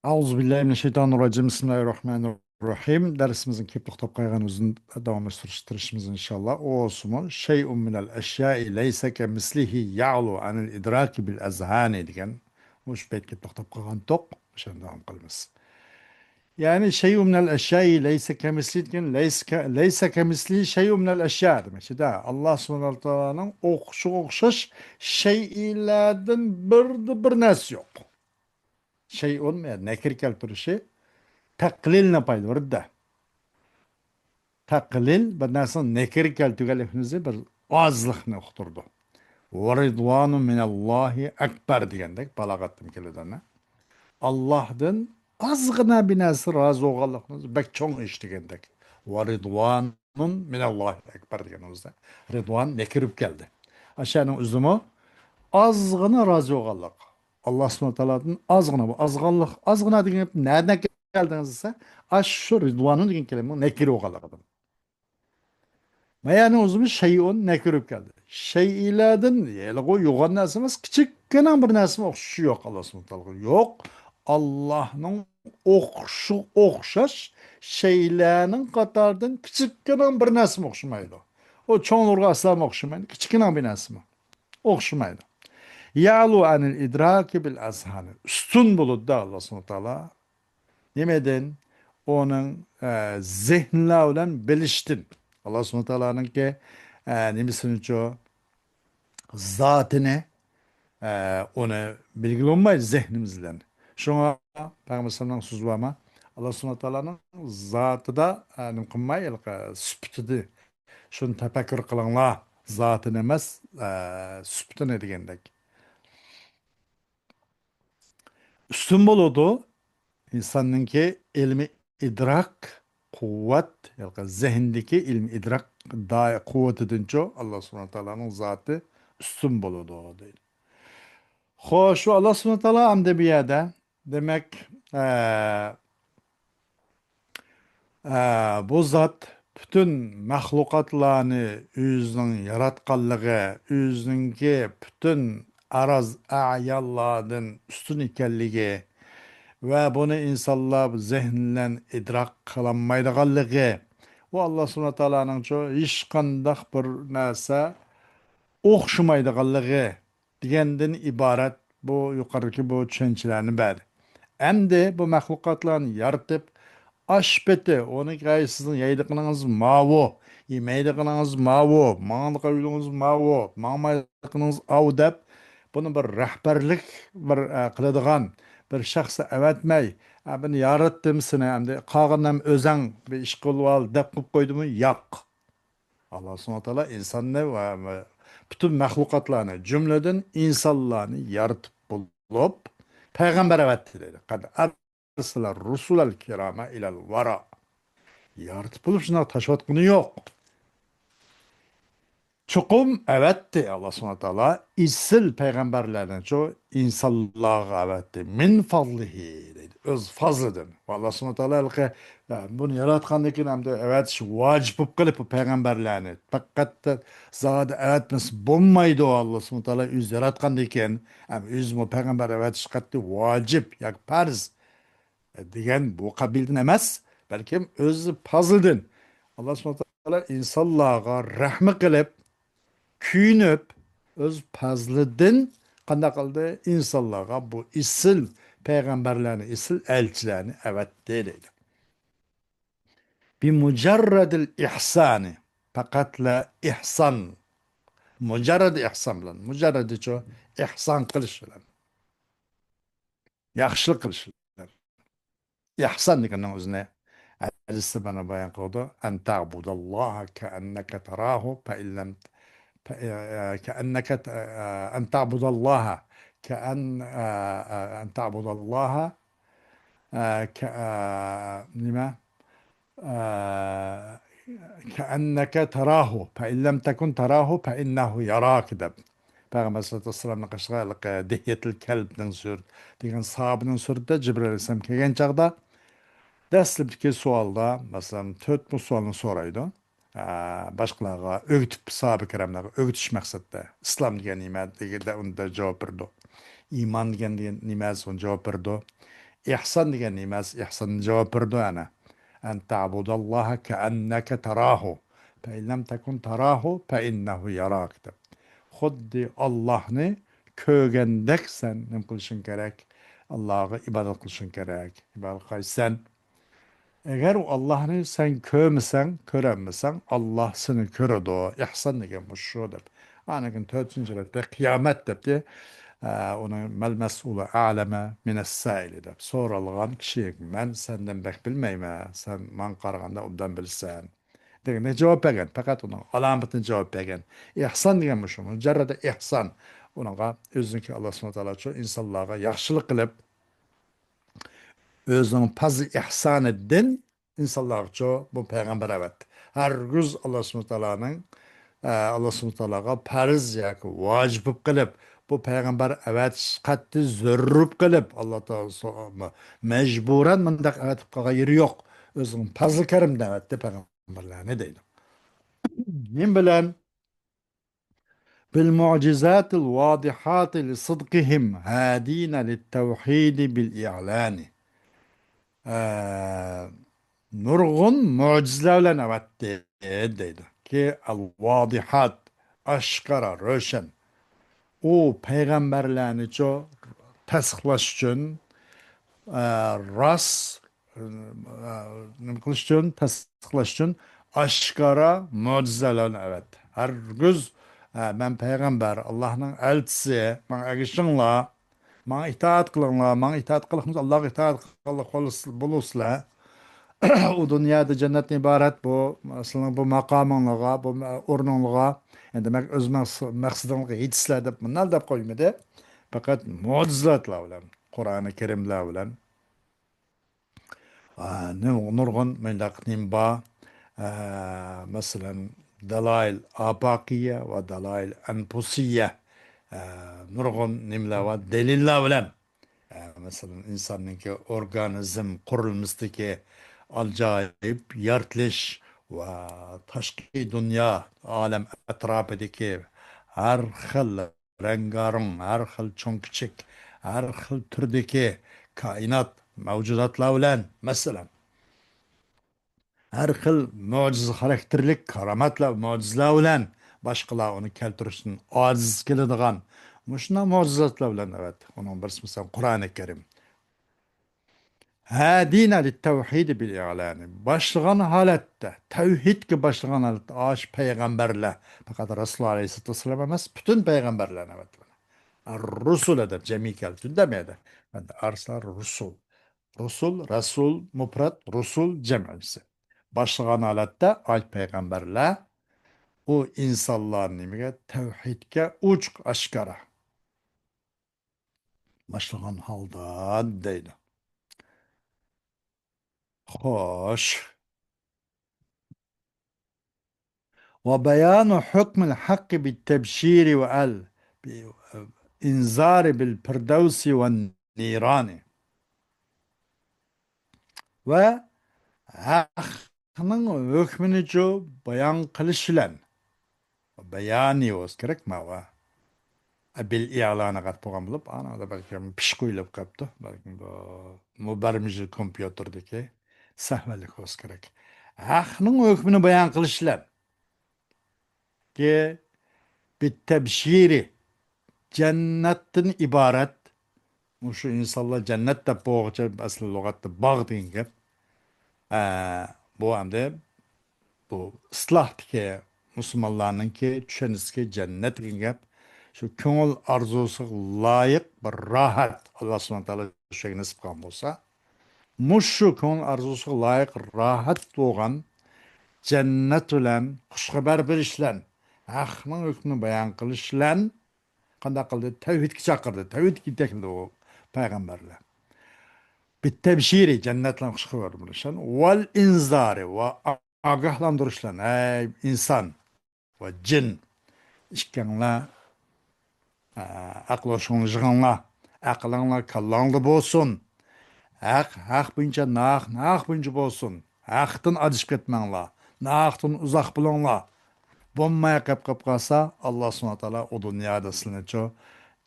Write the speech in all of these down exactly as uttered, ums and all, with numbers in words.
أعوذ بالله من الشيطان الرجيم. بسم الله الرحمن الرحيم. دەرسىمىزنى كېلىپ توختاپ قالغان ئۆزىنى داۋاملاشتۇرۇش تىرىشىمىز، ئىنشاللا. ئۇ ئوسۇمۇ، شيء من الأشياء ليس كمثله يعلو عن الإدراك بالأذهان دېگەن مۇشۇ بەيتكە توختاپ قالغانتۇق. شۇنى داۋام قىلىمىز. يەنى شيء من الأشياء ليس كمثله دېگەن ليس ك-، ليس كمثله شيء من الأشياء دېمەكچىدە. ئاللا سۇبھانەھۇ ۋە تائالانىڭ ئوخشىغا ئوخشاش شەيئىلەردىن بىردە بىر نەرسە يوق. شيء نەكىر كەلتۈرۈشى تەقلىلنى پايدا بېرىدۇ. تەقلىل بىر نەرسىنىڭ نەكىر كەلتۈرگەنلىكىنى بىر ئازلىقنى ئۇقتۇرىدۇ. ورضوان من الله أكبر دېگەندەك بالاغەتتىن كېلىدۇ. ئاللاھدىن ئازغىنا بىر نەرسە رازى بولغانلىقىنى بەك چوڭ ئىش دېگەندەك. ورضوان من الله أكبر دېگىنىمىزدە رىدۋان نەكىر بولۇپ كەلدى. ئاشۇنىڭ ئۆزىمۇ ئازغىنا رازى بولغانلىق. ئاللا سۇبھانەھۇ ۋە تائالادىن ئازغىنا، بۇ ئازغانلىق، ئازغىنا دېگەن گەپ نەدىن كەلدىڭىز دېسە، ئاشۇ رىدۋانۇ دېگەن كەلىمىنىڭ نەكىر بولغانلىقىدىن. مايانىڭ ئۆزىمۇ شەيئۇن نەكىر بولۇپ كەلدى. شەيئىلەردىن، يەنى بۇ يوغان نەرسە ئەمەس، كىچىككىنە بىر نەرسىمۇ ئوخشىشى يوق ئاللا سۇبھانەھۇ ۋە تائالاغا. يوق. ئاللاھنىڭ ئوخشۇ-، ئوخشاش شەيئىلەرنىڭ قاتارىدىن كىچىككىنە بىر نەرسىمۇ ئوخشىمايدۇ. ئۇ چوڭلىرىغا ئەسلا ئوخشىمايدۇ. كىچىككىنە بىر نەرسىمۇ ئوخشىمايدۇ. يەلۇ ئەنىل ئىدراكى بىل ئەزھانى. ئۈستۈن بولىدۇ ئاللا سۇبھانەھۇ ۋە تائالا. نېمىدىن؟ ئۇنىڭ، ئە، زېھىنلەر بىلەن بىلىشتىن. ئاللا سۇبھانەھۇ ۋە تائالانىڭكى، ئە، نېمىسىنىچۇ؟ زاتىنى، ئە، ئۇنى بىلگىلى بولمايدۇ زېھنىمىز بىلەن. شۇڭا پەيغەمبەر ئەلەيھىسسالامنىڭ سۆزى بارما؟ ئاللا سۇبھانەھۇ ۋە تائالانىڭ زاتىدا، ئە، نېمە قىلماي، ھېلىقى سۈپىتىدە شۇنى تەپەككۇر قىلىڭلار. زاتىنى ئەمەس، ئە، سۈپىتىنى دېگەندەك. ئۈستۈن بولىدۇ ئىنساننىڭكى ئىلمى ئىدراك قۇۋۋەت، ياكى زېھىندىكى ئىلمى ئىدراك دائى قۇۋۋىتىدىنچۇ ئاللا سۇبھانەھۇ ۋە تائالانىڭ زاتى ئۈستۈن بولىدۇ دەيدۇ. خوش، شۇ ئاللا سۇبھانەھۇ ۋە تائالا ئەمدى بۇ يەردە، دېمەك، ئە، ئە، بۇ زات پۈتۈن مەخلۇقاتلارنى ئۆزىنىڭ ياراتقانلىقى، ئۆزىنىڭكى پۈتۈن ئەراز ئەيانلاردىن ئۈستۈن ئىكەنلىكى ۋە بۇنى ئىنسانلار زېھىن بىلەن ئىدراك قىلالمايدىغانلىقى، ئۇ ئاللا سۇبھانەھۇ ۋە تائالانىڭچۇ ھېچقانداق بىر نەرسە ئوخشىمايدىغانلىقى، دېگەندىن ئىبارەت بۇ يۇقىرىدىكى بۇ چۈشەنچىلەرنى بەردى. ئەمدى بۇ مەخلۇقاتلارنى يارىتىپ، ئاش پېتى، ئۇنى، ھەي، سىزنىڭ يەيدىغىنىڭىز ماۋۇ، يېمەيدىغىنىڭىز ماۋۇ، ماڭىدىغان يولىڭىز ماۋۇ، ماڭمايدىغىنىڭىز ئاۋۇ دەپ، بۇنى بىر رەھبەرلىك بىر، ئە، قىلىدىغان بىر شەخسكە ئەۋەتمەي، ئە، بۇنى ياراتتىم سېنى، ئەمدى قالغىنىنى ئۆزەڭ بىر ئىش قىلىۋال دەپ قىلىپ قويدىمۇ؟ ياق. ئاللا سۇبھانەھۇ ۋە تائالا ئىنساننى ۋە، ۋە پۈتۈن مەخلۇقاتلارنى، جۈملىدىن ئىنسانلارنى يارىتىپ بولۇپ، پەيغەمبەر ئەۋەتتى دەيدۇ. قەد ئەرسەلە رۇسۇلەل كىرامە ئىلەل ۋەرا. يارىتىپ بولۇپ شۇنداق تاشلىۋاتقىنى يوق. چوقۇم ئەۋەتتى ئاللا سۇبھانەھۇ ۋە تائالا ئېسىل پەيغەمبەرلەرنىچۇ ئىنسانلارغا ئەۋەتتى. مىن فەزلىھى دەيدۇ. ئۆز پەزلىدىن. ۋە ئاللا سۇبھانەھۇ ۋە تائالا ھېلىقى، ئە، بۇنى ياراتقاندىن كېيىن ئەمدى ئەۋەتىش ۋاجىپ بولۇپ قېلىپ بۇ پەيغەمبەرلەرنى. پەقەت زادى ئەۋەتمىسە بولمايدۇ. ئاللا سۇبھانەھۇ ۋە تائالا ئۆزى ياراتقاندىن كېيىن، ئەم، ئۆزىمۇ پەيغەمبەر ئەۋەتىش قەتئىي ۋاجىپ ياكى پەرز دېگەن بۇ قەبىلدىن ئەمەس، بەلكىم ئۆز پەزلىدىن. ئاللا سۇبھانەھۇ ۋە تائالا ئىنسانلارغا رەھمى قىلىپ، كۆيۈنۈپ، ئۆز پەزلىدىن قانداق قىلدى؟ ئىنسانلارغا بۇ ئېسىل پەيغەمبەرلەرنى، ئېسىل ئەلچىلەرنى ئەۋەتتى دەيدۇ. بىمۇجەررەدىل ئىھسانى، پەقەتلا ئىھسان، مۇجەررەد ئىھسان بىلەن، مۇجەررەدىچۇ ئىھسان قىلىش بىلەن، ياخشىلىق قىلىش بىلەن. ئىھسان دېگەننىڭ ئۆزىنى ھەدىستە مانا بايان قىلىدۇ. ئەن تەبۇدەللاھە كەئەننەكە تەراھۇ، فەئىن لەم، فە-، ئە، كەئەننەكە، ئە، ئەن تەبۇدەللاھە كەئەن، ئە، ئە، ئەن تەبۇدەللاھە، ئە، كە-، ئە، نېمە؟ ئە، كەئەننەكە تەراھۇ، فەئىن لەم تەكۇن تەراھۇ، فەئىننەھۇ ياراك دەپ. پەيغەمبەر سەللەللاھۇ ئەلەيھى ۋەسەللەمنى قىلىشىغا ھېلىقى دىھيەتىل كەلبنىڭ سۈرىتى دېگەن ساھابىنىڭ سۈرىتىدە جىبرىئىل ئەلەيھىسسالام كەلگەن چاغدا، دەسلىپتىكى سوئالدا، مەسىلەن، تۆت مۇ سوئالنى سورايدۇ. ئە، باشقىلارغا ئۆگىتىپ، ساھابە كىراملارغا ئۆگىتىش مەقسەتتە، ئىسلام دېگەن نېمە دېگەندە، ئۇندا جاۋاب بېرىدۇ. ئىمان دېگەن، دېگەن نېمە دېسە، ئۇنى جاۋاب بېرىدۇ. ئېھسان دېگەن نېمە؟ ئېھسان جاۋاب بېرىدۇ ئەنە. «أن تعبد الله كأنك تراه، فإن لم تكن تراه فإنه يراك» دەپ. خۇددى ئاللاھنى كۆرگەندەك سەن نېمە قىلىشىڭ كېرەك؟ ئاللاھقا ئىبادەت قىلىشىڭ كېرەك. ئىبادەت قىلسەن، ئەگەر ئۇ ئاللاھنى سەن كۆرمىسەڭ، كۆرەلمىسەڭ، ئاللاھ سېنى كۆرىدۇ. ئېھسان دېگەن مۇشۇ دەپ. ئاندىن كېيىن تۆتىنچى رەتتە قىيامەت دەپتۇ. ئە، ئۇنى «ما المسؤول أعلم من السائل» دەپ. سورالغان كىشى، مەن سەندىن بەك بىلمەيمەن، سەن ماڭا قارىغاندا ئوبدان بىلىسەن دېگەندەك جاۋاب بەرگەن. پەقەت ئۇنىڭ ئالامىتىنى جاۋاب بەرگەن. ئېھسان دېگەن مۇشۇ. مۇجەررەدە ئېھسان. ئۇنىڭغا ئۆزىنىڭكى ئاللاھ سۇبھانەھۇ ۋە تائالاچۇ ئىنسانلارغا ياخشىلىق قىلىپ، ئۆزىنىڭ پەزلى ئېھسانىدىن ئىنسانلارغىچۇ بۇ پەيغەمبەر ئەۋەتتى. ھەرگىز ئاللاھ سۇبھانەھۇ ۋە تائالانىڭ، ئە، ئاللاھ سۇبھانەھۇ ۋە تائالاغا پەرز ياكى ۋاجىپ بولۇپ قېلىپ، بۇ پەيغەمبەر ئەۋەتىش قەتئىي زۆرۈر بولۇپ قېلىپ، ئاللاھ تائالا سو-، مەجبۇرەن مۇنداق ئەۋەتىپ قالغان يېرى يوق. ئۆزىنىڭ پەزلى كەرىمىدىن ئەۋەتتى پەيغەمبەرلەرنى دەيدۇ. نېمە بىلەن؟ «بالمعجزات الواضحات لصدقهم هادين للتوحيد بالإعلان». ئە، نۇرغۇن مۆجىزىلەر بىلەن ئەۋەتتى دەيدۇ. كى، الواضحات، ئاشكارا، روشەن. ئۇ پەيغەمبەرلەرنىچۇ تەستىقلاش ئۈچۈن، ئە، راست، ئە، نېمە قىلىش ئۈچۈن، تەستىقلاش ئۈچۈن ئاشكارا مۆجىزىلەر بىلەن ئەۋەتتى. ھەرگىز، ئە، مەن پەيغەمبەر، ئاللاھنىڭ ئەلچىسى، ماڭا ئەگىشىڭلار، ماڭا ئىتائەت قىلىڭلار، ماڭا ئىتائەت قىلىڭلار، ئاللاھقا ئىتائەت قىلغانلىق بولۇس-، بولۇسىلەر. ئۇ دۇنيادا جەننەتتىن ئىبارەت بۇ، سىلىنىڭ بۇ ماقامىڭلارغا، بۇ ئورنۇڭلارغا، دېمەك، ئۆز مەقس-، مەقسىتىڭلارغا يېتىسىلەر دەپ مۇنداق دەپ قويمىدى. پەقەت مۆجىزاتلار بىلەن، قۇرئانى كەرىملەر بىلەن. ئا، نۇ-، نۇرغۇن مۇنداق نېمە بار؟ ئا، مەسىلەن، دالايىل ئاپاقىيە ۋە دالايىل ئەنپۇسىيە، ئا، نۇرغۇن نېمىلەر بار؟ دەلىللەر بىلەن. ئە، مەسىلەن، ئىنساننىڭكى ئورگانىزم قۇرۇلمىسىدىكى ئاجايىپ يارىتىلىش ۋە تاشقى دۇنيا، ئالەم ئەتراپىدىكى ھەر خىل رەڭگارەڭ، ھەر خىل چوڭ-كىچىك، ھەر خىل تۈردىكى كائىنات، مەۋجۇداتلار بىلەن، مەسىلەن، ھەر خىل مۆجىزە خاراكتېرلىك كارامەتلەر، مۆجىزىلەر بىلەن باشقىلار ئۇنى كەلتۈرۈشتىن ئاجىز كېلىدىغان مۇشۇنداق مۆجىزاتلار بىلەن ئەۋەتتى. ئۇنىڭ بىرسى، مەسىلەن، قۇرئانى كەرىم. ھادىينە لىتتەۋھىدى بىل ئىئلانى. باشلىغان ھالەتتە، تەۋھىدكە باشلىغان ھالەتتە ئاشۇ پەيغەمبەرلەر، پەقەت رەسۇل ئەلەيھىسسالاتۇ ۋەسسالام ئەمەس، پۈتۈن پەيغەمبەرلەرنى ئەۋەتتى. رۇسۇلە دەپ جەمئىي كەلتۈردى دېمەيدۇ. ئەمدى ئەرسەلە رۇسۇل. رۇسۇل، رەسۇل، مۇپرەت، رۇسۇل، جەمئىسى. باشلىغان ھالەتتە ئاي پەيغەمبەرلەر ئۇ ئىنسانلارنى نېمىگە؟ تەۋھىدكە ئوچۇق ئاشكارا باشلىغان ھالدا دەيدۇ. خوش. وبيان حكم الحق بالتبشير والإنذار بالفردوس والنيران. ۋە ھەقنىڭ ھۆكمىنىچۇ بايان قىلىش بىلەن، بەيانى بولسا كېرەك ماۋۇ. بىل ئىئلانى قات بولغان بولۇپ، ئانىڭدا بەلكىم پىش قويۇلۇپ قاپتۇ. بەلكىم بۇ مۇبەرمىجى كومپيۇتېردىكى سەھۋەلىك بولسا كېرەك. ھەقنىڭ ھۆكمىنى بايان قىلىش بىلەن. كى، بالتبشير، جەننەتتىن ئىبارەت. مۇشۇ ئىنسانلار جەننەت دەپ بولغۇچە ئەسلى لۇغەتتە باغ دېگەن گەپ. ئە، بۇ ئەمدى بۇ ئىستىلاھتىكى مۇسۇلمانلارنىڭكى چۈشەنچىسىدىكى جەننەت دېگەن گەپ. شۇ كۆڭۈل ئارزۇسىغا لايىق بىر راھەت، ئاللا سۇبھانەھۇ ۋە تائالا شۇ نېسىپ قىلغان بولسا، مۇشۇ كۆڭۈل ئارزۇسىغا لايىق راھەت بولغان جەننەت بىلەن، خۇش خەۋەر بېرىش بىلەن، ھەقنىڭ ھۆكمىنى بايان قىلىش بىلەن قانداق قىلدى؟ تەۋھىدكە چاقىردى، تەۋھىدكە يېتەكلىدى ئۇ پەيغەمبەرلەر. بالتبشير، جەننەت بىلەن خۇش خەۋەر بېرىش بىلەن، والإنذار، ۋە ئاگاھلاندۇرۇش بىلەن، ئەي ئىنسان ۋە جىن، ئىككىڭلار، ئە، ئەقىل ھوشۇڭلار يىغىڭلار، ئەقلىڭلار كاللاڭدا بولسۇن. ھەق ھەق بويىچە، ناھەق ناھەق بويىچە بولسۇن. ھەقتىن ئادىشىپ كەتمەڭلار. ناھەقتىن ئۇزاق بولۇڭلار. بولماي قېلىپ قېلىپ قالسا، ئاللا سۇبھانەھۇ ۋە تائالا ئۇ دۇنيادا سىلىنىچۇ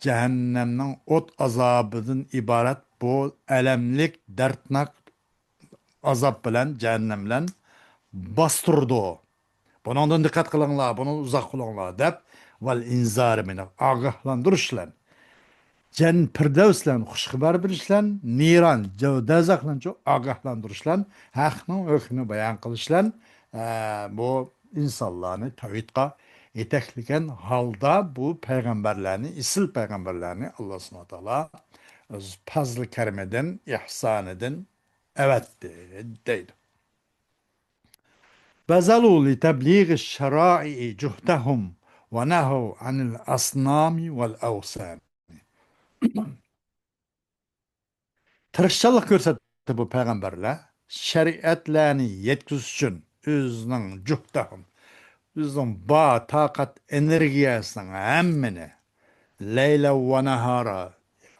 جەھەننەمنىڭ ئوت ئازابىدىن ئىبارەت بۇ ئەلەملىك، دەردناك ئازاب بىلەن، جەھەننەم بىلەن باستۇرىدۇ. بۇنىڭدىن دىققەت قىلىڭلار، بۇنى ئۇزاق قىلىڭلار دەپ، ۋەل ئىنزارى مىنە، ئاگاھلاندۇرۇش بىلەن، جەن پىردەۋس بىلەن خۇش خەۋەر بېرىش بىلەن، نىران جەۋ دەزەخلەنچۇ ئاگاھلاندۇرۇش بىلەن، ھەقنىڭ ھۆكمىنى بايان قىلىش بىلەن، ئە، بۇ ئىنسانلارنى تەۋھىدقا يېتەكلىگەن ھالدا بۇ پەيغەمبەرلەرنى، ئېسىل پەيغەمبەرلەرنى ئاللا سۇبھانەھۇ ۋە تائالا ئۆز پەزلى كەرىمىدىن، ئېھسانىدىن ئەۋەتتى دەيدۇ. بەزەلۇ لىتەبلىغى شەرائىئى جۇھدەھۇم ۋە نەھەۋ ئەنىل ئەسنامى ۋەل ئەۋسانى. تىرىشچانلىق كۆرسەتتى بۇ پەيغەمبەرلەر، شەرىئەتلەرنى يەتكۈزۈش ئۈچۈن ئۆزىنىڭ جۇھدەھۇم، ئۆزىنىڭ بار تاقەت ئېنېرگىيەسىنىڭ ھەممىنى، لەيلە ۋە ناھارا،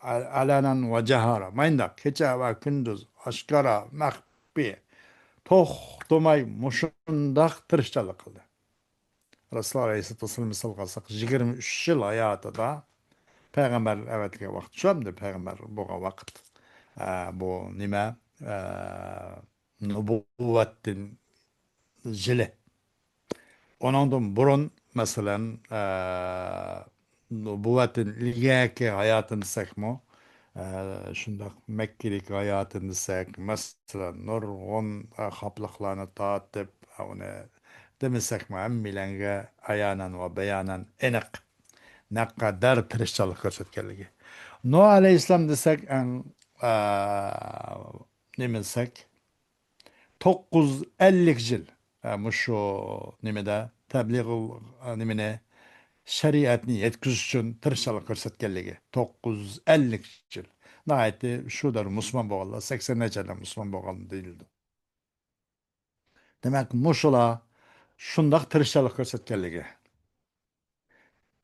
ئەلەنەن ۋە جاھارا، ماينداق كېچە ۋە كۈندۈز، ئاشكارا، مەخپىي، توختىماي مۇشۇنداق تىرىشچانلىق قىلدى. رەسۇلۇللا ئەلەيھىسسالاتۇ ۋەسسالام مىسال قىلساق، يىگىرمە ئۈچ يىل ھاياتىدا پەيغەمبەر ئەۋەتىلگەن ۋاقىت، شۇ ئەمدى پەيغەمبەر بولغان ۋاقىت، ئە، بۇ نېمە، ئە، نۇبۇۋۋەتتىن يىلى. ئۇنىڭدىن بۇرۇن، مەسىلەن، ئە، نۇبۇۋۋەتتىن ئىلگەركى ھاياتىنى دېسەكمۇ، ئە، شۇنداق مەككىدىكى ھاياتىنى دېسەك، مەسىلەن، نۇرغۇن، ئە، خاپىلىقلارنى تارتىپ، ئۇنى دېمىسەكمۇ، ھەممىلەرگە ئايانەن ۋە بايانەن ئېنىق، نەقەدەر تىرىشچانلىق كۆرسەتكەنلىكى. نۇھ ئەلەيھىسسالام دېسەك، ئەڭ، ئە، نېمە دېسەك، توققۇز يۈز ئەللىك يىل، ئە، مۇشۇ نېمىدە، تەبلىغ، ئە، نېمىنى، شەرىئەتنى يەتكۈزۈش ئۈچۈن تىرىشچانلىق كۆرسەتكەنلىكى، توققۇز يۈز ئەللىك يىل. ناھايىتى شۇ دەۋر مۇسۇلمان بولغانلار، سەكسەن نەچچە يىلدا مۇسۇلمان بولغان دېيىلىدۇ. دېمەك، مۇشۇلار شۇنداق تىرىشچانلىق كۆرسەتكەنلىكى.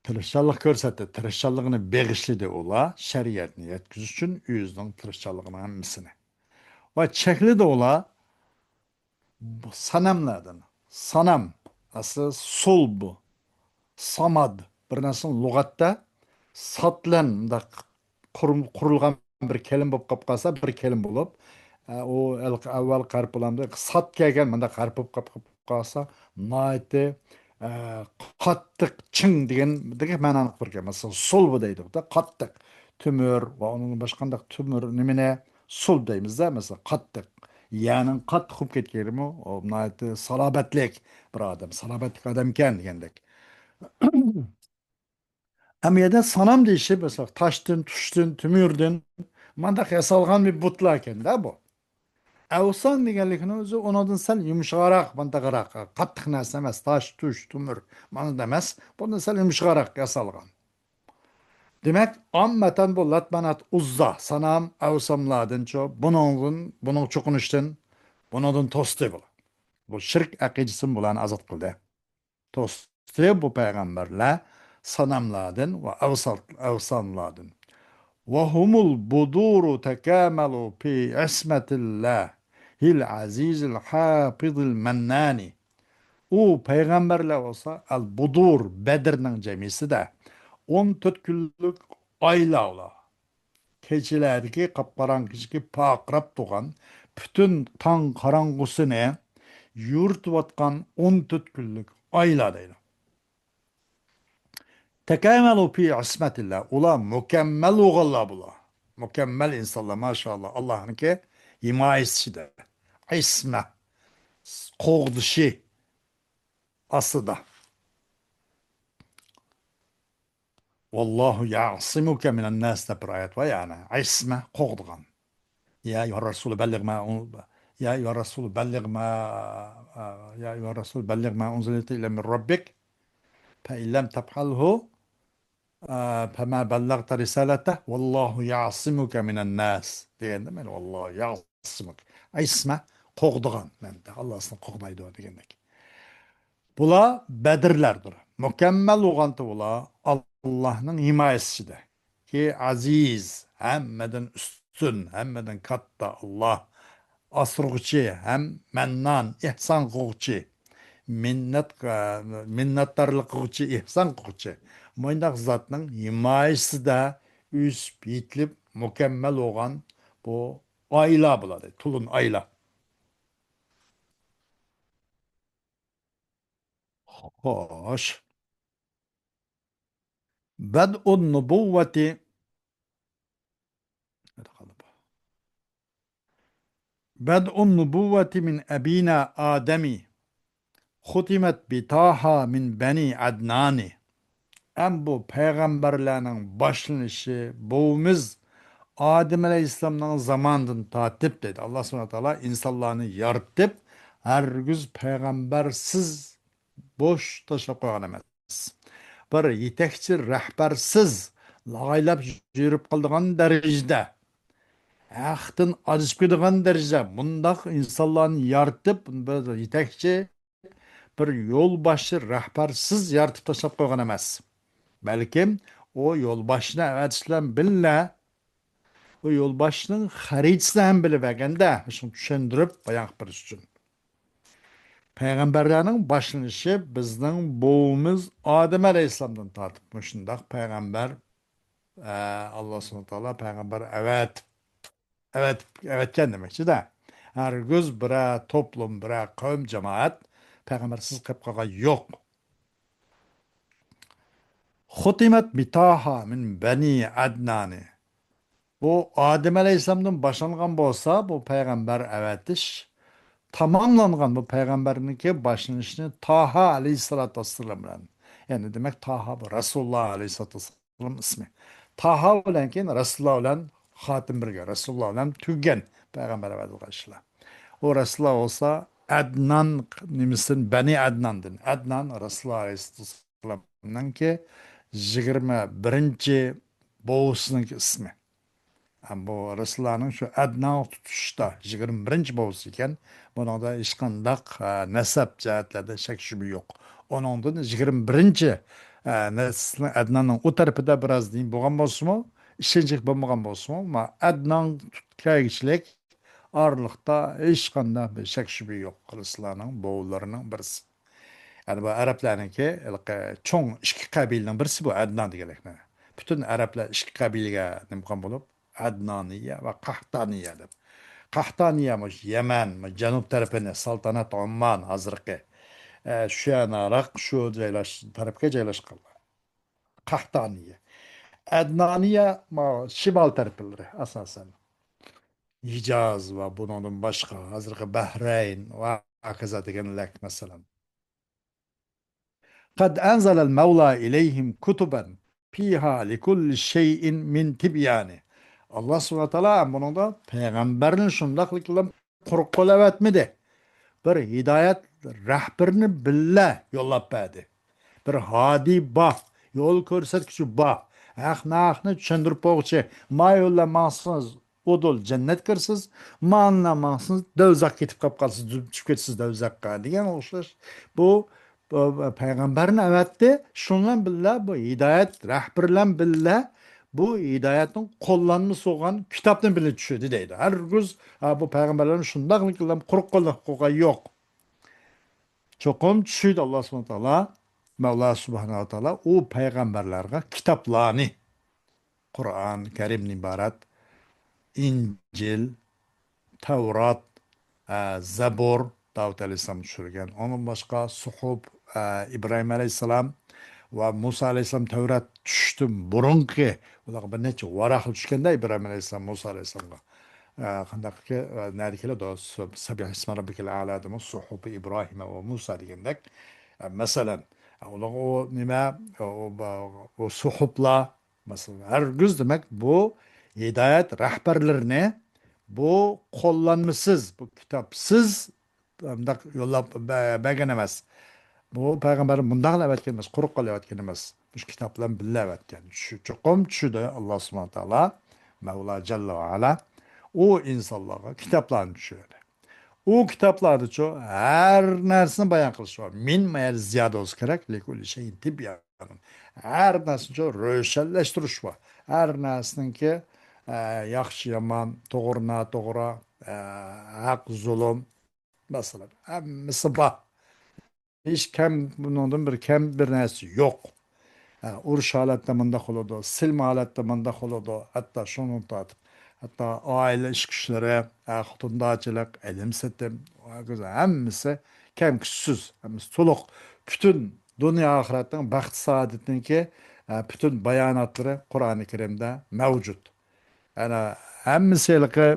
تىرىشچانلىق كۆرسەتتى، تىرىشچانلىقىنى بېغىشلىدى ئۇلار، شەرىئەتنى يەتكۈزۈش ئۈچۈن ئۆزىنىڭ تىرىشچانلىقىنىڭ ھەممىسىنى. ۋە چەكلىدى ئۇلار بۇ ساناملاردىن. سانام، ئەسلى سۇلب، ساماد، بىر نەرسىنىڭ لۇغەتتە سات بىلەن مۇنداق قۇر-، قۇرۇلغان بىر كەلىمە بولۇپ قاپ قالسا، بىر كەلىمە بولۇپ، ئە، ئۇ ئەل-، ئەۋۋەل ھەرپ بولامدۇ، سات كەلگەن مۇنداق ھەرپ بولۇپ قاپ، قاپ قالسا، ناھايىتى، ئە، قاتتىق، چىڭ دېگەن، دېگەن مەنانى قىلىدىكەن. مەسىلەن، سۇلبۇ دەيدۇ، قاتتىق. تۆمۈر ۋە ئۇنىڭدىن باشقا قانداق تۆمۈر نېمىنى سۇلب دەيمىز-دە، مەسىلەن، قاتتىق. يەنىڭ قاتتىق بولۇپ كەتكەنلىكىمۇ، ئۇ ناھايىتى سالابەتلىك بىر ئادەم، سالابەتلىك ئادەمكەن دېگەندەك. ئەمما يەردە سانام دېيىشى، مەسىلەن، تاشتىن، تۇشتىن، تۆمۈردىن مانداق ياسالغان بىر بۇتلاركەن-دە بۇ. ئەۋسان دېگەنلىكنىڭ ئۆزى ئۇنىڭدىن سەل يۇمشاقراق، مانداقراق، قاتتىق نەرسە ئەمەس، تاش، تۇش، تۆمۈر، مانا ئەمەس، بۇندىن سەل يۇمشاقراق ياسالغان. دېمەك، ئاممەتەن بۇ لات، مانات، ئۇززا، سانام، ئەۋسانلاردىنچۇ، بۇنىڭدىن، بۇنىڭ چوقۇنۇشتىن، بۇنىڭدىن توستى بۇلار. بۇ شىرك ئەقىدىسىدىن بۇلارنى ئازاد قىلدى. توستى بۇ پەيغەمبەرلەر ساناملاردىن ۋە ئەۋسان-، ئەۋسانلاردىن. وهم البدور تكاملوا في عصمة الله العزيز الحافظ المنان. ئۇ پەيغەمبەرلەر بولسا ئەل بۇدۇر، بەدرنىڭ جەمئىيىتىدە ئون تۆت كۈنلۈك ئايلار ئۇلار. كېچىلەردىكى، قاپقاراڭغۇ كېچىدىكى پارقىراپ تۇرغان، پۈتۈن تاڭ قاراڭغۇسىنى يورۇتۇۋاتقان ئون تۆت كۈنلۈك ئايلار دەيدۇ. تكاملوا في عصمة الله، ئۇلار مۇكەممەل بولغانلار بۇلار. مۇكەممەل ئىنسانلار، ماشائاللا، ئاللانىڭكى ھىمايىسى ئىچىدە. ئىسمە، قوغدىشى ئاستىدا. والله يعصمك من الناس دەپ بىر ئايەت بار، يەنى ئىسمە، قوغدىغان. يا أيها الرسول بلغ ما أن-، يا أيها الرسول بلغ ما، يا أيها الرسول بلغ ما أنزل إليك من ربك فإن لم تفعله، فما بلغت رسالته والله يعصمك من الناس دېگەندە، مەن والله يعصمك، ئىسمە، قوغدىغان، مەن ئاللا سېنى قوغدايدۇ دېگەندەك. بۇلار بەدرلەردۇر. مۇكەممەل بولغانتى بۇلار ئاللانىڭ ھىمايىسى ئىچىدە. كى ئەزىز، ھەممىدىن ئۈستۈن، ھەممىدىن كاتتا ئاللا. ئاسرىغۇچى ھەم مەننان، ئېھسان قىلغۇچى. مىننەت، مىننەتدارلىق قىلغۇچى، ئېھسان قىلغۇچى. مۇنداق زاتنىڭ ھىمايىسىدە ئۆسۈپ يېتىلىپ مۇكەممەل بولغان بۇ ئايلار بولىدۇ، تولۇن ئايلار. خوش. بەدئۇن نۇبۇۋۋەتى، بەدئۇن نۇبۇۋۋەتى مىن ئەبىنا ئادەمى، خۇتىمەت بىتاھا مىن بەنى ئەدنانى. ئەم بۇ پەيغەمبەرلەرنىڭ باشلىنىشى بوۋىمىز ئادەم ئەلەيھىسسالامنىڭ زامانىدىن تارتىپ، دەيدۇ، ئاللا سۇبھانەھۇ ۋە تائالا ئىنسانلارنى يارىتىپ، ھەرگىز پەيغەمبەرسىز بوش تاشلاپ قويغان ئەمەس. بىر يېتەكچى رەھبەرسىز لاغايلاپ يۈرۈپ قالىدىغان دەرىجىدە، ھەقتىن ئادىشىپ كېتىدىغان دەرىجىدە مۇنداق ئىنسانلارنى يارىتىپ، بىر يېتەكچى، بىر يولباشچى رەھبەرسىز يارىتىپ تاشلاپ قويغان ئەمەس. بەلكىم ئۇ يولباشچىنى ئەۋەتىش بىلەن بىللە، ئۇ يولباشچىنىڭ خەرىتىسىنى ھەم بىلىپ بەرگەندە، شۇنى چۈشەندۈرۈپ بايان قىلىپ بېرىش ئۈچۈن. پەيغەمبەرلەرنىڭ باشلىنىشى بىزنىڭ بوۋىمىز ئادەم ئەلەيھىسسالامدىن تارتىپ مۇشۇنداق پەيغەمبەر، ئە، ئاللا سۇبھانەھۇ ۋە تائالا پەيغەمبەر ئەۋەتىپ، ئەۋەتىپ، ئەۋەتكەن دېمەكچىدە. ھەرگىز بىرەر توپلۇم، بىرەر قەۋم، جامائەت پەيغەمبەرسىز قېلىپ قالغان يوق. خۇتىمەت بىتاھا مىن بەنى ئەدنانى. بۇ ئادەم ئەلەيھىسسالامدىن باشلانغان بولسا، بۇ پەيغەمبەر ئەۋەتىش، تاماملانغان بۇ پەيغەمبەرنىڭكى باشلىنىشىنى تاھا ئەلەيھىسسالاتۇ ۋەسسالام بىلەن، يەنى دېمەك، تاھا بۇ رەسۇلۇللا ئەلەيھىسسالاتۇ ۋەسسالام ئىسمى. تاھا بىلەن كېيىن رەسۇلۇللا بىلەن خاتىم بىرگە، رەسۇلۇللا بىلەن تۈگىگەن پەيغەمبەر ئەۋەتىلگەن ئىشلار. ئۇ رەسۇلۇللا بولسا ئەدنان نېمىسىدىن، بەنى ئەدناندىن. ئەدنان رەسۇلۇللا ئەلەيھىسسالام ئەلەيھىسسالامنىڭكى يىگىرمە بىرىنچى بوۋىسىنىڭكى ئىسمى. ھەم بۇ رەسۇلۇللانىڭ شۇ ئەدنان تۇتۇشتا يىگىرمە بىرىنچى بوۋىسى ئىكەن. بۇنىڭدا ھېچقانداق، ئە، نەسەب جەھەتلەردە شەك شۈبھە يوق. ئۇنىڭدىن يىگىرمە بىرىنچى، ئە، نەسلىنىڭ ئەدناننىڭ ئۇ تەرىپىدە بىراز نېمە بولغان بولسىمۇ، ئىشەنچلىك بولمىغان بولسىمۇ، ما ئەدنان كەلگۈچىلىك ئارىلىقتا ھېچقانداق بىر شەك شۈبھە يوق. رەسۇلۇللانىڭ بوۋىلىرىنىڭ بىرسى. يەنى بۇ ئەرەبلەرنىڭكى ھېلىقى چوڭ ئىككى قەبىلىنىڭ بىرسى بۇ ئەدنان دېگەنلىكنى. پۈتۈن ئەرەبلەر ئىككى قەبىلىگە نېمە قىلغان بولۇپ، ئەدنانىيە ۋە قەھتانىيە دەپ. قەھتانىيە مۇشۇ يەمەن، مۇ جەنۇب تەرىپىنى، سەلتەنەت ئوممان ھازىرقى، ئە، شۇ يەنىراق شۇ جايلاش-، تەرەپكە جايلاشقانلار. قەھتانىيە. ئەدنانىيە ما شىمال تەرەپلىرى ئاساسەن. ھىجاز ۋە بۇنىڭدىن باشقا، ھازىرقى بەھرەين ۋە ھاكازا دېگەنلەك، مەسىلەن. قد أنزل المولى إليهم كتبا فيها لكل شيء من تبيان. ئاللا سۇبھانەھۇ ۋە تائالا بۇنىڭدا پەيغەمبەرنى شۇنداقلىقلا قۇرۇق قول ئەۋەتمىدى. بىر ھىدايەت رەھبىرىنى بىللە يوللاپ بەردى. بىر ھادى بار، يول كۆرسەتكۈچى بار. ھەق ناھەقنى چۈشەندۈرۈپ بوغۇچى. ما يول بىلەن ماڭسىڭىز، ئۇدۇل جەننەتكە كىرىسىز، مانا ماڭسىز، دوزاخقا كېتىپ قاپ قالىسىز، چۈشۈپ كېتىسىز دوزاخقا دېگەن ئوخشاش. بۇ، بۇ پەيغەمبەرنى ئەۋەتتى، شۇنىڭ بىلەن بىللە بۇ ھىدايەت رەھبىرى بىلەن بىللە بۇ ھىدايەتنىڭ قوللانمىسى بولغان كىتابنى بىللە چۈشۈردى دەيدۇ. ھەرگىز، ھە، بۇ پەيغەمبەرلەرنى شۇنداقلا قۇرۇق قوللۇق قويغان يوق. چوقۇم چۈشۈردى ئاللا سۇبھانەھۇ ۋە تائالا، مەۋلا سۇبھانەھۇ ۋە تائالا ئۇ پەيغەمبەرلەرگە كىتابلارنى، قۇرئان كەرىمدىن ئىبارەت، ئىنجىل، تەۋرات، ئە، زەبۇر، داۋۇت ئەلەيھىسسالام چۈشۈرگەن. ئۇنىڭدىن باشقا سۇھۇپ، ئە، ئىبراھىم ئەلەيھىسسالام ۋە مۇسا ئەلەيھىسسالام تەۋرات چۈشۈشتىن بۇرۇنقى، ئۇلارغا بىر نەچچە ۋاراقلا چۈشكەندە ئىبراھىم ئەلەيھىسسالام، مۇسا ئەلەيھىسسالامغا. ئە، قانداقكى، ئە، نەدە كېلىدۇ؟ سۇ-، سەببىھ ئىسمە رەببىكەل ئەئلا دېمۇ، سۇھۇپى ئىبراھىم ۋە مۇسا دېگەندەك. ئە، مەسىلەن، ئۇلارغا ئۇ نېمە، ئۇ، ئۇ، ئۇ سۇھۇپلار، مەسىلەن، ھەرگىز دېمەك بۇ ھىدايەت رەھبەرلىرىنى بۇ قوللانمىسىز، بۇ كىتابسىز مۇنداق يوللاپ بە-، بەرگەن ئەمەس. بۇ پەيغەمبەر مۇنداقلا ئەۋەتكەن ئەمەس، قۇرۇق قول ئەۋەتكەن ئەمەس. مۇشۇ كىتاب بىلەن بىللە ئەۋەتكەن. چۈشۈ-، چوقۇم چۈشىدۇ ئاللا سۇبھانەھۇ ۋە تائالا، مەۋلا جەللە ۋە ئەلا ئۇ ئىنسانلارغا كىتابلارنى چۈشۈردى. ئۇ كىتابلاردىچۇ ھەر نەرسىنى بايان قىلىش بار. مىن ما يەردە زىيادە بولسا كېرەك، لىكۇللى شەيئىن تىبيان. ھەر نەرسىنى روشەنلەشتۈرۈش بار. ھەر نەرسىنىڭكى، ئە، ياخشى، يامان، توغرا، ناتوغرا، ئە، ھەق، زۇلۇم، مەسىلەن، ھەممىسى بار. ھېچ كەم، بۇنىڭدىن بىر كەم بىر نەرسە يوق. ھە، ئۇرۇش ھالەتتە مۇنداق بولىدۇ، سىلمە ھالەتتە مۇنداق بولىدۇ، ھەتتا شۇنىڭدىن تارتىپ، ھەتتا ئائىلە ئىش كۈچلىرى، ھە، خوتۇندارچىلىق، ئېلىم سېتىم، ھاكازا ھەممىسى كەم-كۈتۈشسىز، ھەممىسى تولۇق، پۈتۈن دۇنيا ئاخىرەتنىڭ بەخت سائادىتىنىڭكى، ھە، پۈتۈن باياناتلىرى قۇرئانى كەرىمدە مەۋجۇت. يەنى ھەممىسى ھېلىقى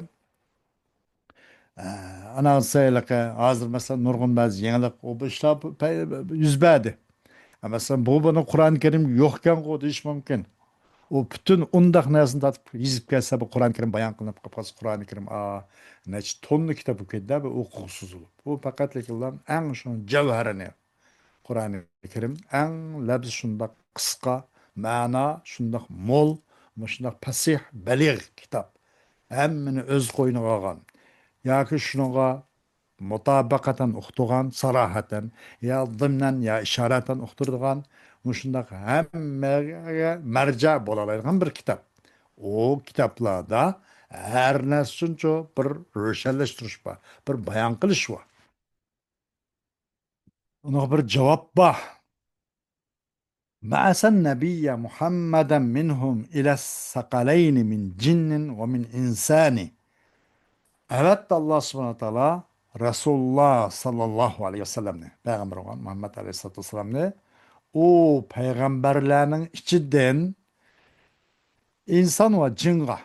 ئە، ئاناڭسى ھېلىقى ھازىر مەسىلەن نۇرغۇن بەزى يېڭىلىق، ئۇ بۇ ئىشلار پەي-، يۈز بەردى. ئە، مەسىلەن، بۇ، بۇنى قۇرئان كەرىم يوقكەنغۇ دېيىش مۇمكىن. ئۇ پۈتۈن ئۇنداق نەرسىنى تارتىپ يېزىپ كەلسە، بۇ قۇرئان كەرىم بايان قىلىنىپ قالسا، قۇرئان كەرىم، ئا، نەچچە توننا كىتاب بولۇپ كېتىدۇ، بۇ ئوقۇغۇسىز بولۇپ. بۇ پەقەتلىكىلا ئەڭ شۇ جەۋھىرىنى، قۇرئانى كەرىم ئەڭ لەپزى شۇنداق قىسقا، مەنا شۇنداق مول، مۇشۇنداق پەسىھ، بەلىغ كىتاب. ھەممىنى ئۆز قوينىغا ئالغان ياكى شۇنىڭغا مۇتابىقەتەن ئۇقتۇرغان، ساراھەتەن يا زىمنەن يا ئىشارەتەن ئۇقتۇرىدىغان، مۇشۇنداق ھەممىگە مەرجە بولالايدىغان بىر كىتاب. ئۇ كىتابلاردا ھەر نەرسە ئۈچۈنچۇ بىر روشەنلەشتۈرۈش بار، بىر بايان قىلىش بار. ئۇنىڭغا بىر جاۋاب بار. بعث النبي محمدا منهم إلى الثقلين من جن ومن إنسان. ئەۋەتتى، ئاللا سۇبھانەھۇ ۋە تائالا رەسۇلۇللا ساللاللاھۇ ئەلەيھى ۋەسەللەمنى، پەيغەمبەر بولغان مۇھەممەد ئەلەيھىسسالاتۇ ۋەسسالامنى، ئۇ پەيغەمبەرلەرنىڭ ئىچىدىن ئىنسان ۋە جىنغا،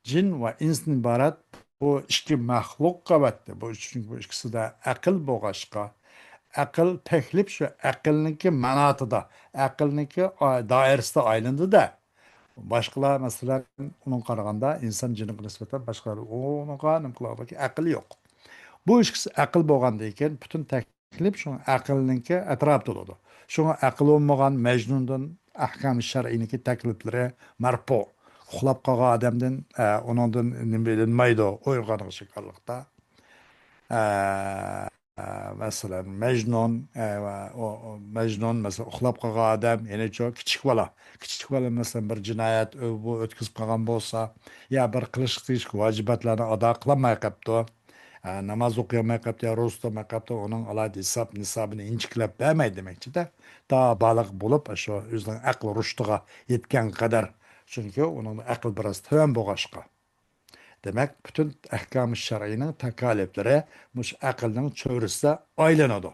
جىن ۋە ئىنسدىن ئىبارەت بۇ ئىككى مەخلۇققا ئەۋەتتى. بۇ، چۈنكى بۇ ئىككىسىدە ئەقىل بولغاچقا، ئەقىل تەكلىپ شۇ ئەقىلنىڭكى ماناتىدا، ئەقىلنىڭكى ئا-، دائىرىسىدە ئايلىنىدۇ-دە. باشقىلار، مەسىلەن، ئۇنىڭغا قارىغاندا ئىنسان جىنغا نىسبەتەن باشقىلار ئۇنىڭغا نېمە قىلىدۇ، ئەقىل يوق. بۇ ئىككىسى ئەقىل بولغاندىن كېيىن پۈتۈن تەك-، كېلىپ، شۇڭا ئەقىلنىڭكى ئەتراپىدا بولىدۇ. شۇڭا ئەقلى بولمىغان مەجنۇندىن ئەھكام شەرئىينىڭكى تەكلىپلىرى مەرپۇ. ئۇخلاپ قالغان ئادەمدىن، ئە، ئۇنىڭدىن نېمە ئېلىنمايدۇ، ئويغانغا شەكىللىقتا. ئە، ئە، مەسىلەن، مەجنۇن، ئە، ئۇ، ئۇ، مەجنۇن، مەسىلەن، ئۇخلاپ قالغان ئادەم، يەنىچۇ، كىچىك بالا. كىچىك بالا، مەسىلەن، بىر جىنايەت ئۆ-، بۇ ئۆتكۈزۈپ قالغان بولسا، يا بىر قىلىشقا تېگىشلىك ۋاجىباتلارنى ئادا قىلالماي قاپتۇ. ئە، ناماز ئوقۇيالماي قاپتۇ يا روزا تۇتالماي قاپتۇ، ئۇنىڭ ئالاھىدە ھېساب نىسابىنى ئىنچىكىلەپ بەرمەي دېمەكچىدە. تا بالىغ بولۇپ، شۇ ئۆزىنىڭ ئەقىل رۇشدىغا يەتكەنگە قەدەر. چۈنكى ئۇنىڭ ئەقلى بىراز تۆۋەن بولغاچقا. دېمەك، پۈتۈن ئەھكام شەرئىينىڭ تاكالىپلىرى مۇشۇ ئەقىلنىڭ چۆرىسىدە ئايلىنىدۇ.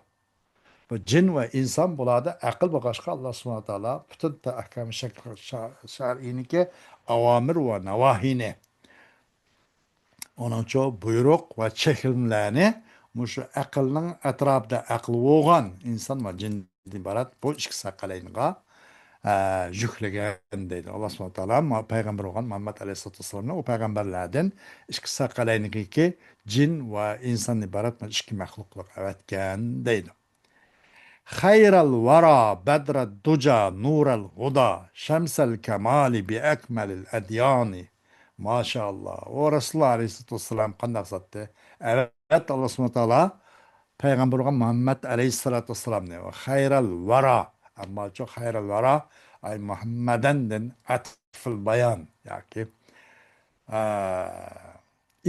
بۇ جىن ۋە ئىنسان، بۇلاردا ئەقىل بولغاچقا، ئاللا سۇبھانەھۇ ۋە تائالا پۈتۈن ئەھكام شەرئىينىڭكى ئاۋامىر ۋە ناۋاھىنى، ئۇنىڭچۇ بۇيرۇق ۋە چەكلىمىلەرنى مۇشۇ ئەقىلنىڭ ئەتراپىدا ئەقلى بولغان ئىنسان ۋە جىندىن ئىبارەت بۇ ئىككى سەقەلەينغا، ئە، يۈكلىگەن دەيدۇ. ئاللا سۇبھانەھۇ ۋە تائالا ما-، پەيغەمبەر بولغان مۇھەممەد ئەلەيھىسسالاتۇ ۋەسسالامنى ئۇ پەيغەمبەرلەردىن ئىككى سەقەلەينىڭكى جىن ۋە ئىنساندىن ئىبارەت بۇ ئىككى مەخلۇق قىلىپ ئەۋەتكەن دەيدۇ. خير الورى بدر الدجى نور الهدى شمس الكمال بأكمل الأديان. ماشائاللا. ئۇ رەسۇلۇللا ئەلەيھىسسالاتۇ ۋەسسالام قانداق زاتتى؟ ئەۋەتتى، ئاللا سۇبھانەھۇ ۋە تائالا پەيغەمبەر بولغان مۇھەممەد ئەلەيھىسسالاتۇ ۋەسسالامنى. خير الورى. ئەمما شۇ خير الورى، ئەي مۇھەممەدەندىن ئەتفىل بايان ياكى، ئە،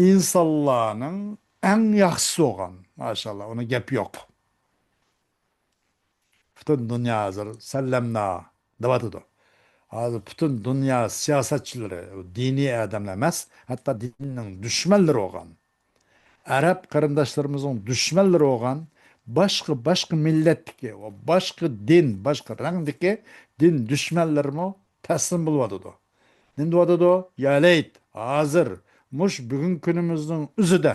ئىنسانلارنىڭ ئەڭ ياخشىسى بولغان. ماشائاللا، ئۇنىڭ گەپى يوق. پۈتۈن دۇنيا ھازىر سەللەمنا دەۋاتىدۇ. ھازىر پۈتۈن دۇنيا سىياسەتچىلىرى، دىنىي ئادەملەر ئەمەس، ھەتتا دىننىڭ دۈشمەنلىرى بولغان، ئەرەب قېرىنداشلىرىمىزنىڭ دۈشمەنلىرى بولغان باشقا، باشقا مىللەتتىكى ۋە باشقا دىن، باشقا رەڭدىكى دىن دۈشمەنلىرىمۇ تەسلىم بولۇۋاتىدۇ. نېمە دەۋاتىدۇ؟ يا لەيت، ھازىر، مۇشۇ بۈگۈنكى كۈنىمىزنىڭ ئۆزىدە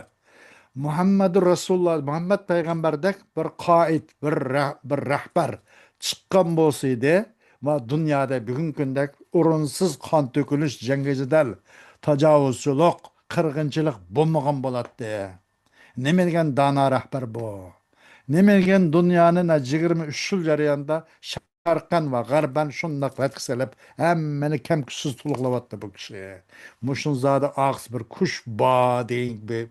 مۇھەممەدۇر رەسۇلۇللا، مۇھەممەد پەيغەمبەردەك بىر قائىد، بىر رەھ-، بىر رەھبەر چىققان بولسا ئىدى، ۋە دۇنيادا بۈگۈنكى كۈندەك ئورۇنسىز قان تۆكۈلۈش، جەڭگى جېدەل، تاجاۋۇزچىلىق، قىرغىنچىلىق بولمىغان بولاتتى. نېمە دېگەن دانا رەھبەر بۇ؟ نېمە دېگەن دۇنيانى نە يىگىرمە ئۈچ يىل جەريانىدا شەرقەن ۋە غەربەن شۇنداق رەتكە سېلىپ، ھەممىنى كەم-كۈتۈشسىز تولۇقلاۋاتتى بۇ كىشى. مۇشۇنىڭ زادى ئارقىسى بىر كۈچ بار دېگەن بىر،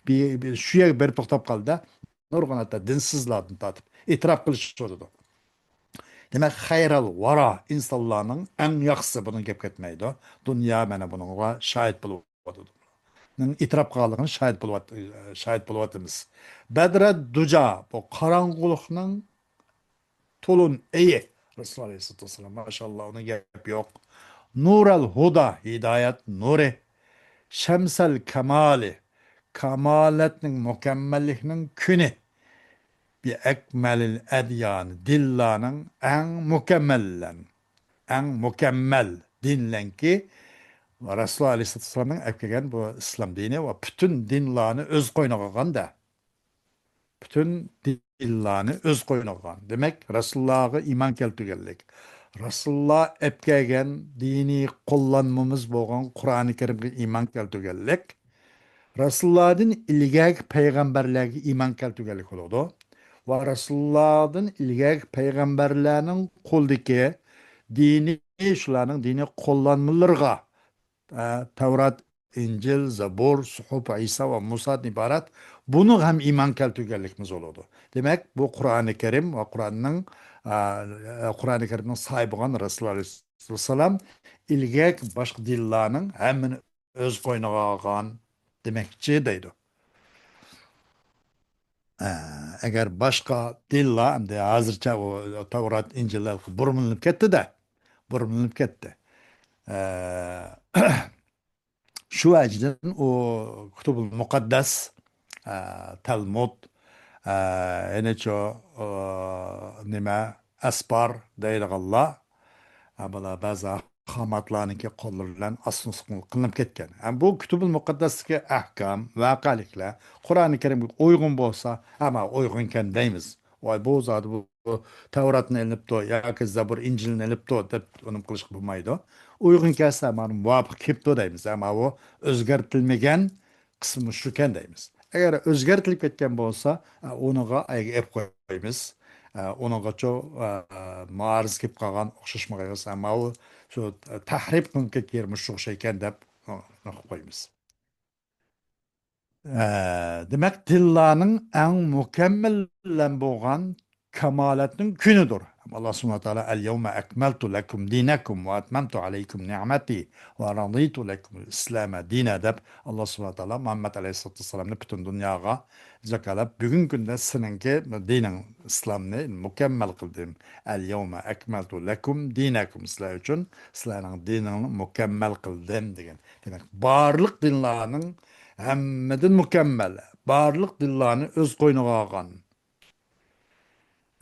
بىر، بىر، شۇ يەرگە بېرىپ توختاپ قالدى-دە. نۇرغۇن ھەتتا دىنسىزلاردىن تارتىپ ئېتىراپ قىلىشىۋاتىدۇ. دېمەك، خەيرەل ۋارا، ئىنسانلارنىڭ ئەڭ ياخشىسى، بۇنىڭ گەپ كەتمەيدۇ. دۇنيا مانا بۇنىڭغا شاھىت بولۇۋاتىدۇ. ئېتىراپ قىلغانلىقىنى شاھىت بولۇۋات-، شاھىت بولۇۋاتىمىز. بەدرە دۇجا، بۇ قاراڭغۇلۇقنىڭ تولۇن ئېيى، رەسۇلۇللاھ ئەلەيھىسسالاتۇ ۋەسسالام، ماشائاللاھ، ئۇنى گەپ يوق. نۇرەل ھۇدا، ھىدايەت نۇرى. شەمسەل كامالى، كامالەتنىڭ، مۇكەممەللىكنىڭ كۈنى. بىئەكمەلىل ئەديان، دىنلارنىڭ ئەڭ مۇكەممەللەن، ئەڭ مۇكەممەل دىنلەنكى، رەسۇلۇللاھ ئەلەيھىسسالاتۇ ۋەسسالامنىڭ ئەپكەلگەن بۇ ئىسلام دىنى ۋە پۈتۈن دىنلارنى ئۆز قوينىغا ئالغان-دە. پۈتۈن دىنلارنى ئۆز قوينىغا ئالغان. دېمەك، رەسۇلۇللاھقا ئىمان كەلتۈرگەنلىك، رەسۇلۇللاھ ئەپكەلگەن دىنىي قوللانمىمىز بولغان قۇرئانى كەرىمگە ئىمان كەلتۈرگەنلىك، رەسۇلۇللاھدىن ئىلگەركى پەيغەمبەرلەرگە ئىمان كەلتۈرگەنلىك بولىدۇ. ۋە رەسۇلۇللاھدىن ئىلگەركى پەيغەمبەرلەرنىڭ قولىدىكى دىنىي، شۇلارنىڭ دىنىي قوللانمىلىرىغا، ئە، تەۋرات، ئىنجىل، زەبۇر، سۇھۇف ئىسا ۋە مۇسادىن ئىبارەت، بۇنىڭغا ھەم ئىمان كەلتۈرگەنلىكىمىز بولىدۇ. دېمەك، بۇ قۇرئانى كەرىم ۋە قۇرئاننىڭ، ئە، قۇرئانى كەرىمنىڭ ساھىبى بولغان رەسۇلۇللاھ ئەلەيھىسسالام ئىلگەركى باشقا دىنلارنىڭ ھەممىنى ئۆز قوينىغا ئالغان دېمەكچى دەيدۇ. ئە، ئەگەر باشقا دىنلار، ئەمدى ھازىرچە ئۇ تەۋرات، ئىنجىللار بۇرمىلىنىپ كەتتى-دە، بۇرمىلىنىپ كەتتى. ئە، شۇ ۋەجىدىن ئۇ كۇتۇبۇل مۇقەددەس، ئە، تەلمۇد، ئە، يەنىچۇ، ئە، نېمە، ئەسپار دەيدىغانلار، ئە، بۇلار بەزى خاماتلارنىڭكى قوللىرى بىلەن ئاسنۇس قىلىنىپ كەتكەن. ھەم بۇ كۇتۇبۇل مۇقەددەستىكى ئەھكام، ۋەقەلىكلەر قۇرئانى كەرىمگە ئۇيغۇن بولسا، ھەمما ئۇيغۇنكەن دەيمىز. ۋاي، بۇ زادى بۇ، بۇ تەۋراتنى ئېلىپتۇ ياكى زەبۇر، ئىنجىلنى ئېلىپتۇ دەپ ئۇنىمۇ قىلىشقا بولمايدۇ. ئۇيغۇن كەلسە، مانا مۇۋاپىق كېلىپتۇ دەيمىز. ئەمما ئۇ ئۆزگەرتىلمىگەن قىسمى شۇكەن دەيمىز. ئەگەر ئۆزگەرتىلىپ كەتكەن بولسا، ئۇنىڭغا ئەگىپ قويىمىز. ئۇنىڭغىچۇ مۇئارىزە كېلىپ قالغان ئوخشاشمىغايمىز. ئەمما ئۇ شۇ تەھرىپ قىلىنىپ كەتكەن يېرى مۇشۇ ئوخشايكەن دەپ ئۇنى قويىمىز. ئە، دېمەك، دىنلارنىڭ ئەڭ مۇكەممەل بولغان كامالەتنىڭ كۈنىدۇر. ئاللا سۇبھانەھۇ ۋە تائالا، «ئەل يەۋمە ئەكمەلتۇ لەكۇم دىنەكۇم ۋە ئەتمەمتۇ ئەلەيكۇم نىئمەتى ۋە رەزىتۇ لەكۇمۇل ئىسلامە دىنە» دەپ، ئاللا سۇبھانەھۇ ۋە تائالا مۇھەممەد ئەلەيھىسسالاتۇ ۋەسسالامنى پۈتۈن دۇنياغا جاكالاپ، بۈگۈنكى كۈندە سېنىڭكى دىنىڭ ئىسلامنى مۇكەممەل قىلدىم. «ئەل يەۋمە ئەكمەلتۇ لەكۇم دىنەكۇم»، سىلەر ئۈچۈن سىلەرنىڭ دىنىڭنى مۇكەممەل قىلدىم دېگەن. دېمەك، بارلىق دىنلارنىڭ ھەممىدىن مۇكەممەل، بارلىق دىنلارنى ئۆز قوينىغا ئالغان،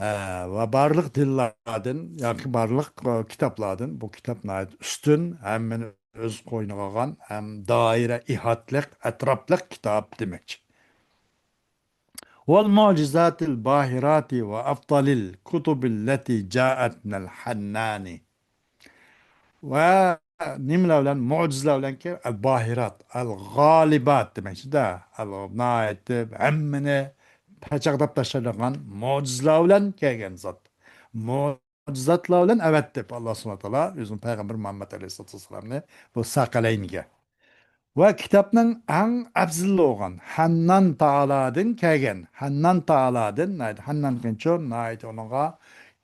ئە، ۋە بارلىق دىنلاردىن ياكى بارلىق، ئە، كىتابلاردىن بۇ كىتاب ناھايىتى ئۈستۈن، ھەممىنى ئۆز قوينىغا ئالغان ھەم دائىرە، ئىھاتىلىق، ئەتراپلىق كىتاب دېمەكچى. «ۋەل مۇئجىزاتىل باھىراتى ۋە ئەفزەلىل كۇتۇبىللەتى جائەت مىنەل ھەننانى.» ۋە نېمىلەر بىلەن؟ مۇئجىزىلەر بىلەنكى، ئەل باھىرات، ئەل غالىبات دېمەكچىدە. ئەل، ناھايىتى ھەممىنى پاچاقلاپ تاشلايدىغان مۇئجىزىلەر بىلەن كەلگەن زات. مۇئجىزاتلار بىلەن ئەۋەتتى ئاللا سۇبھانەھۇ ۋە تائالا ئۆزىنىڭ پەيغەمبىرى مۇھەممەد ئەلەيھىسسالاتۇ ۋەسسالامنى بۇ ساقالەينگە. ۋە كىتابنىڭ ئەڭ ئەپزىلى بولغان ھەننان تائالادىن كەلگەن، ھەننان تائالادىن، ناھايىتى ھەننان دېگەنچۇ، ناھايىتى ئۇنىڭغا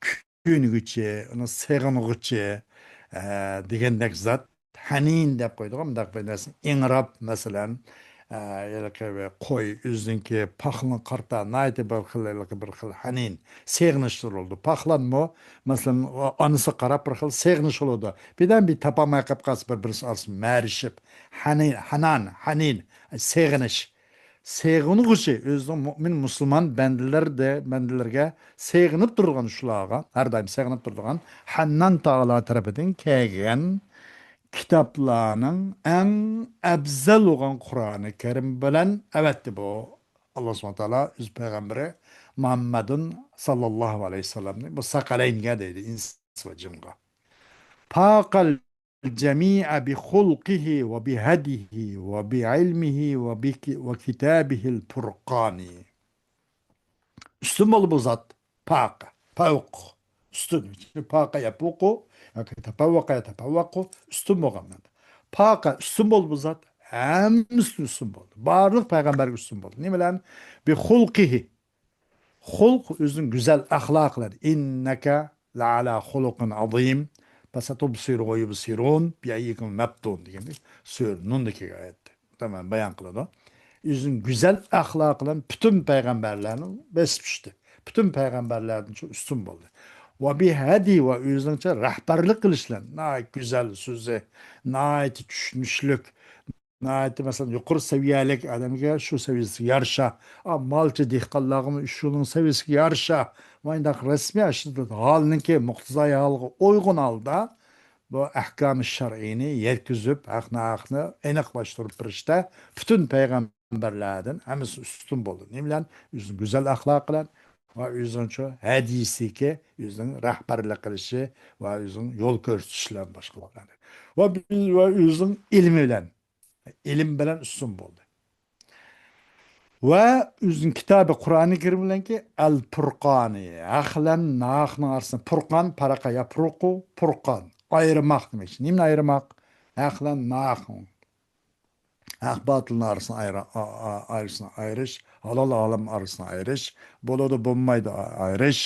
كۆيۈنگۈچى، ئۇنى سېغىنغۇچى، ئە، دېگەندەك زات. ھەنىن دەپ قويىدىغان مۇنداق بىر نەرسىنى ئىڭراپ، مەسىلەن، ئە، ھېلىقى بىر قوي ئۆزىنىڭكى پاخلىنىغا قارىتا ناھايىتى بىر خىل، ھېلىقى بىر خىل ھەنىن، سېغىنىشلىرى بولىدۇ. پاخلانمۇ، مەسىلەن، ئانىسىغا قاراپ بىر خىل سېغىنىش بولىدۇ. بىردەم بىر تاپالماي قېلىپ قالسا، بىر-، بىرسى ئارىسىدا مەرىشىپ، ھەنى-، ھەنان، ھەنىن، سېغىنىش. سېغىنغۇچى، ئۆزىنىڭ مۆمىن مۇسۇلمان بەندىلەردە، بەندىلەرگە سېغىنىپ تۇرىدىغان، شۇلارغا ھەر دائىم سېغىنىپ تۇرىدىغان ھەننان تائالا تەرىپىدىن كەلگەن كىتابلارنىڭ ئەڭ ئەپزەل بولغان قۇرئانى كەرىم بىلەن ئەۋەتتى بۇ ئاللا سۇبھانەھۇ ۋە تائالا ئۆز پەيغەمبىرى مۇھەممەدۇن ساللاللاھۇ ئەلەيھى ۋەسەللەمنى بۇ ساقالەينگە دەيدۇ، ئىنس ۋە جىنغا. پاقەل جەمىئە بىخۇلقىھى ۋە بىھەدىيىھى ۋە بىئىلمىھى ۋە بىكى-، ۋە كىتابىھىل پۇرقانى. ئۈستۈن بولدى بۇ زات. پاقە، پەۋق، ئۈستۈن. پاقە يەپۇقۇ ياكى تەپەۋۋەقە يەتەپەۋۋەقۇ، ئۈستۈن بولغان مەنىدە. پاقە، ئۈستۈن بولدى بۇ زات. ھەممىسىدىن ئۈستۈن بولدى. بارلىق پەيغەمبەرگە ئۈستۈن بولدى. نېمە بىلەن؟ بىخۇلقىھى. خۇلق، ئۆزىنىڭ گۈزەل ئەخلاقلىرى. «ئىننەكە لەئەلا خۇلۇقىن ئازىم. فەسەتۇبسىرۇ ۋە يۇبسىرۇن. بىئەييىكۇمۇل مەپتۇن» دېگەندەك سۈرە نۇندا كەلگەن ئايەتتە. تامام بايان قىلىدۇ. ئۆزىنىڭ گۈزەل ئەخلاقى بىلەن پۈتۈن پەيغەمبەرلەرنى بېسىپ چۈشتى. پۈتۈن پەيغەمبەرلەردىن ئۈستۈن بولدى. ۋە بىھەدى، ۋە ئۆزىنىڭچە رەھبەرلىك قىلىش بىلەن. ناھايىتى گۈزەل سۆزى، ناھايىتى چۈشىنىشلىك، ناھايىتى، مەسىلەن، يۇقىرى سەۋىيەلىك ئادەمگە شۇ سەۋىيەسىگە يارىشا، ئا، مالچى دېھقانلارغىمۇ شۇنىڭ سەۋىيەسىگە يارىشا، مانداق رەسمىي ئاشۇ ھالنىڭكى مۇقتىزاي ھالغا ئۇيغۇن ھالدا بۇ ئەھكامى شەرئىينى يەتكۈزۈپ، ھەق ناھەقنى ئېنىقلاشتۇرۇپ بېرىشتە پۈتۈن پەيغەمبەرلەردىن ھەممىسى ئۈستۈن بولدى. نېمە بىلەن؟ ئۆزىنىڭ گۈزەل ئەخلاقى بىلەن ۋە ئۆزىنىڭچۇ ھەدىسىكى، ئۆزىنىڭ رەھبەرلىك قىلىشى ۋە ئۆزىنىڭ يول كۆرسىتىشى بىلەن باشقىلارغا. ۋە، ۋە ئۆزىنىڭ ئىلمى بىلەن، ئىلىم بىلەن ئۈستۈن بولدى. ۋە ئۆزىنىڭ كىتابى قۇرئانى كەرىم بىلەنكى ئەل پۇرقانى، ھەق بىلەن ناھەقنىڭ ئارىسىنى، پۇرقان، پەرەقە يەپرۇقۇ، پۇرقان، ئايرىماق دېمەكچى. نېمىنى ئايرىماق؟ ھەق بىلەن ناھەق، ھەق باتىلنىڭ ئارىسىنى ئايرا-، ئا-، ئا-، ئارىسىنى ئايرىش، ھالال ھارام ئارىسىنى ئايرىش، بولىدۇ بولمايدۇ ئا-، ئايرىش.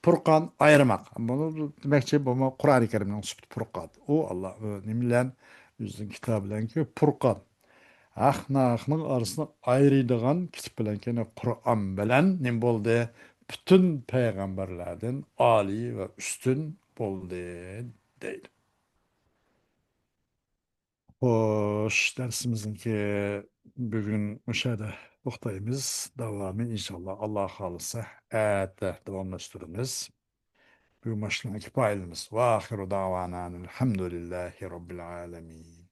پۇرقان، ئايرىماق. بۇنى دېمەكچى، بۇمۇ قۇرئانى كەرىمنىڭ سۈپىتى پۇرقان. ئۇ ئاللا، ئۇ نېمە بىلەن؟ ئۆزىنىڭ كىتابى بىلەنكى پۇرقان. ھەق ناھەقنىڭ ئارىسىنى ئايرىيدىغان كىتاب بىلەنكى قۇرئان بىلەن نېمە بولدى؟ پۈتۈن پەيغەمبەرلەردىن ئالىي ۋە ئۈستۈن بولدى، دەيدۇ. خوش، دەرسىمىزنىڭكى بۈگۈن مۇشۇ يەردە توختايمىز. داۋامى ئىنشاللا، ئاللا خالىسا، ئەتە داۋاملاشتۇرىمىز. بۈگۈن مۇشۇنىڭ كىپايىلىمىز. ۋاخىرۇ داۋانا ئەلھەمدۇلىللاھى رەببىل ئالەمىن.